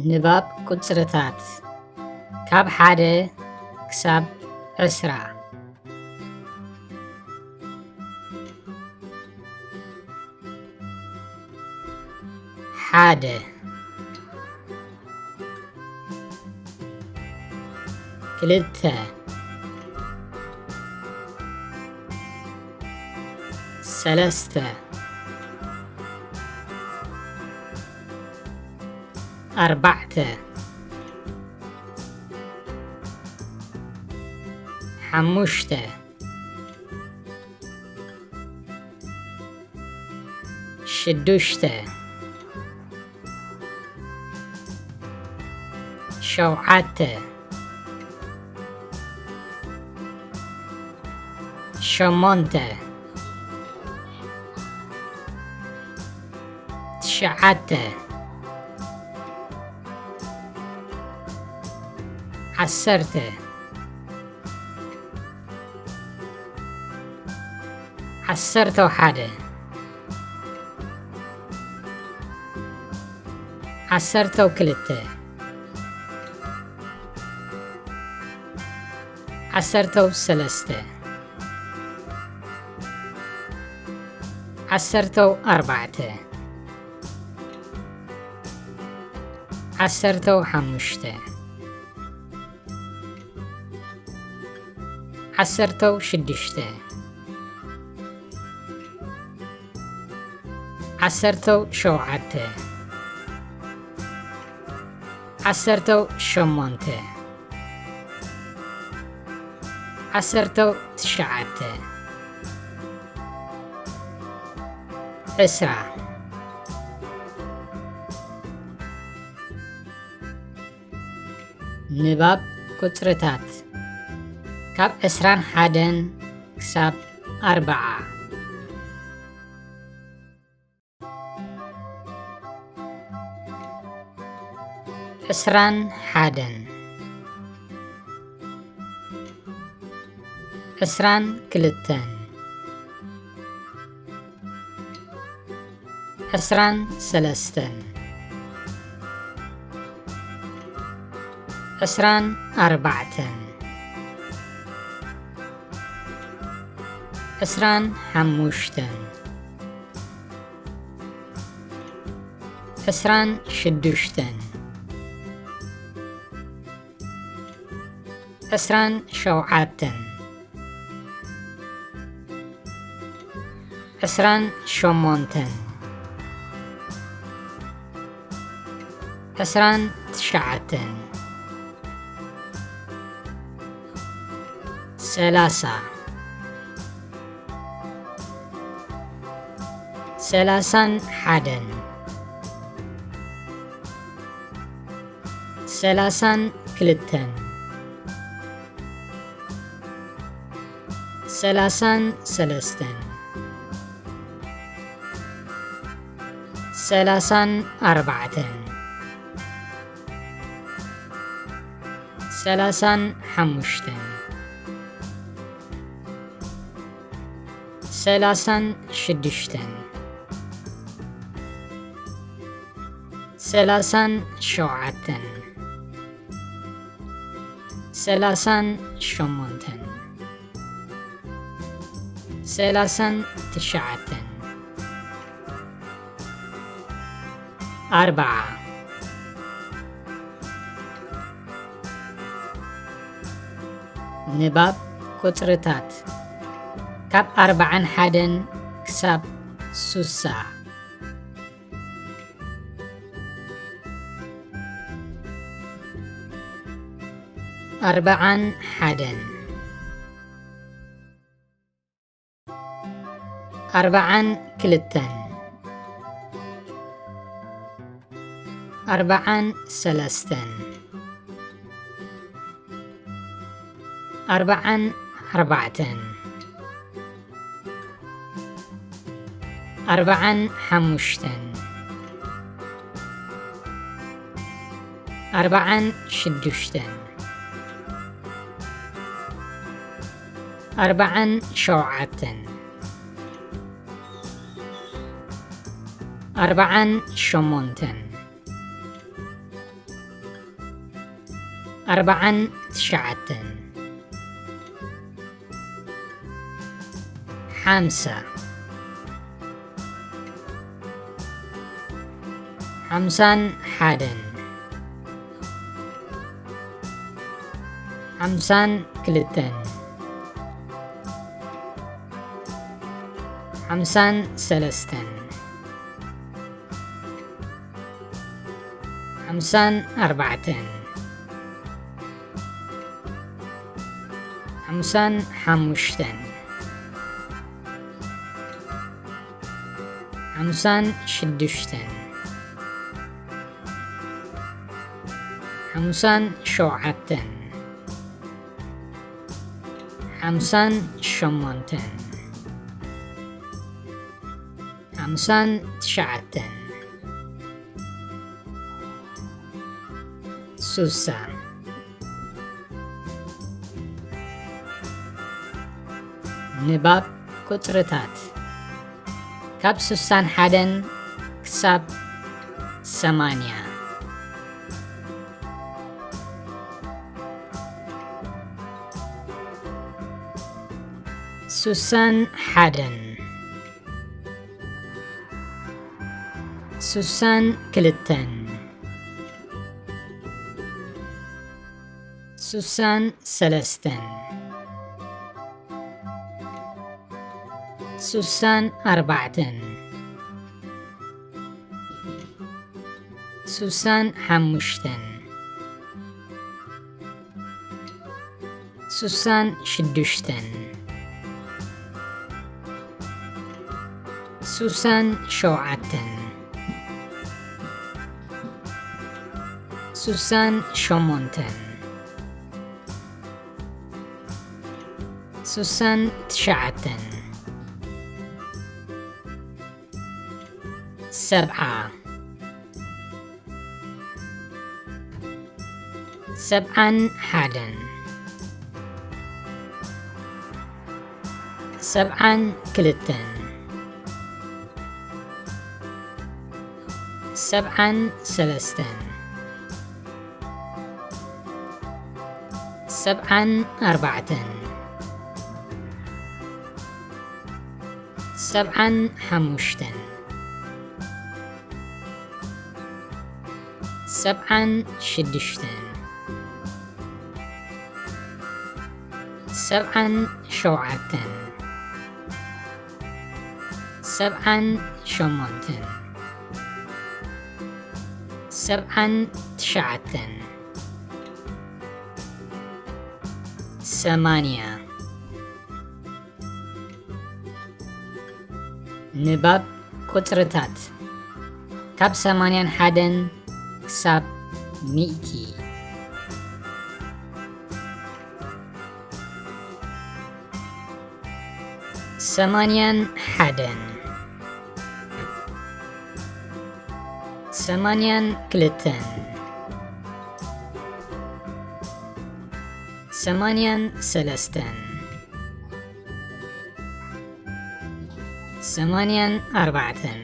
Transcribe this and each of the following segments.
ንባብ ቁጽርታት ካብ ሓደ ክሳብ ዕስራ። ሓደ፣ ክልተ፣ ሰለስተ፣ ኣርባዕተ፣ ሓሙሽተ፣ ሽዱሽተ፣ ሸውዓተ፣ ሸሞንተ፣ ትሽዓተ፣ ዓሰርተ፣ ዓሰርተው ሓደ፣ ዓሰርተው ክልተ፣ ዓሰርተው ሰለስተ፣ ዓሰርተው ኣርባዕተ፣ ዓሰርተው ሓሙሽተ፣ ዓሰርተው ሽዱሽተ፣ ዓሰርተው ሸውዓተ፣ ዓሰርተው ሸሞንተ፣ ዓሰርተው ትሽዓተ፣ ዕስራ። ንባብ ቁጽርታት ካብ ዕስራን ሓደን ክሳብ ኣርብዓ። ዕስራን ሓደን፣ ዕስራን ክልተን፣ ዕስራን ሰለስተን፣ ዕስራን ኣርባዕተን፣ ዕስራን ሓሙሽተን፣ ዕስራን ሽዱሽተን፣ ዕስራን ሸውዓተን፣ ዕስራን ሸሞንተን፣ ዕስራን ትሽዓተን፣ ሰላሳ፣ ሰላሳን ሓደን፣ ሰላሳን ክልተን፣ ሰላሳን ሰለስተን፣ ሰላሳን ኣርባዕተን፣ ሰላሳን ሓሙሽተን፣ ሰላሳን ሽዱሽተን፣ ሰላሳን ሸውዓተን፣ ሰላሳን ሸሞንተን፣ ሰላሳን ትሽዓተን፣ ኣርብዓ። ንባብ ቁጽርታት ካብ ኣርብዓን ሓደን ክሳብ ሱሳ። ኣርብዓን ሓደን፣ ኣርብዓን ክልተን፣ ኣርብዓን ሰለስተን፣ ኣርብዓን ኣርባዕተን፣ ኣርብዓን ሓሙሽተን፣ ኣርብዓን ሽዱሽተን፣ ኣርብዓን ሸውዓተን፣ ኣርብዓን ሸሞንተን፣ ኣርባዓን ትሽዓተን። ሓምሳ። ሓምሳን ሓደን። ሓምሳን ክልተን። ሓምሳን ሰለስተን። ሓምሳን ኣርባዕተን። ሓምሳን ሓሙሽተን። ሓምሳን ሽዱሽተን። ሓምሳን ሸውዓተን። ሓምሳን ሸሞንተን። ሓምሳን ትሽዓተን። ሱሳ። ንባብ ቁጽርታት ካብ ሱሳን ሓደን ክሳብ ሰማንያ። ሱሳን ሓደን። ሱሳን ክልተን። ሱሳን ሰለስተን። ሱሳን ኣርባዕተን። ሱሳን ሓሙሽተን። ሱሳን ሽዱሽተን። ሱሳን ሸውዓተን። ሱሳን ሸሞንተን። ሱሳን ትሽዓተን። ሰብዓ። ሰብዓን ሓደን። ሰብዓን ክልተን። ሰብዓን ሰለስተን። ሰብዓን ኣርባዕተን። ሰብዓን ሓሙሽተን። ሰብዓን ሽዱሽተን። ሰብዓን ሸውዓተን። ሰብዓን ሸሞንተን። ሰብዓን ትሽዓተን። ሰማንያ። ንባብ ቁጽርታት ካብ ሰማንያን ሓደን ክሳብ ሚእቲ። ሰማንያን ሓደን። ሰማንያን ክልተን። ሰማንያን ሰለስተን። ሰማንያን ኣርባዕተን።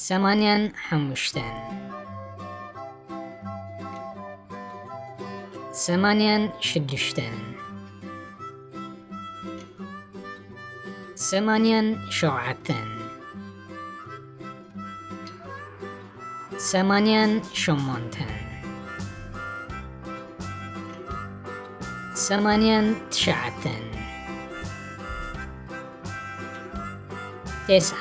ሰማንያን ሓሙሽተን። ሰማንያን ሽዱሽተን። ሰማንያን ሸውዓተን። ሰማንያን ሸሞንተን። ሰማንያን ትሽዓተን። ተስዓ።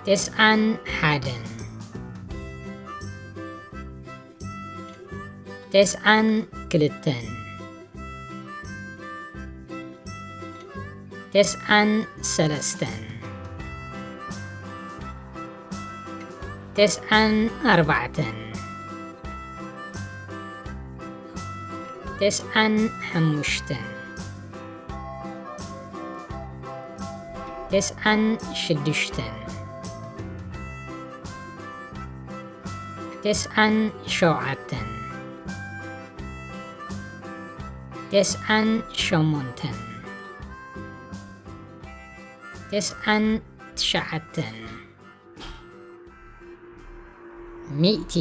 ተስዓን ሓደን። ተስዓን ክልተን። ተስዓን ሰለስተን። ተስዓን ኣርባዕተን። ተስዓን ሓሙሽተን። ተስዓን ሽዱሽተን። ተስዓን ሸውዓተን። ተስዓን ሸሞንተን። ተስዓን ትሽዓተ። ሚእቲ።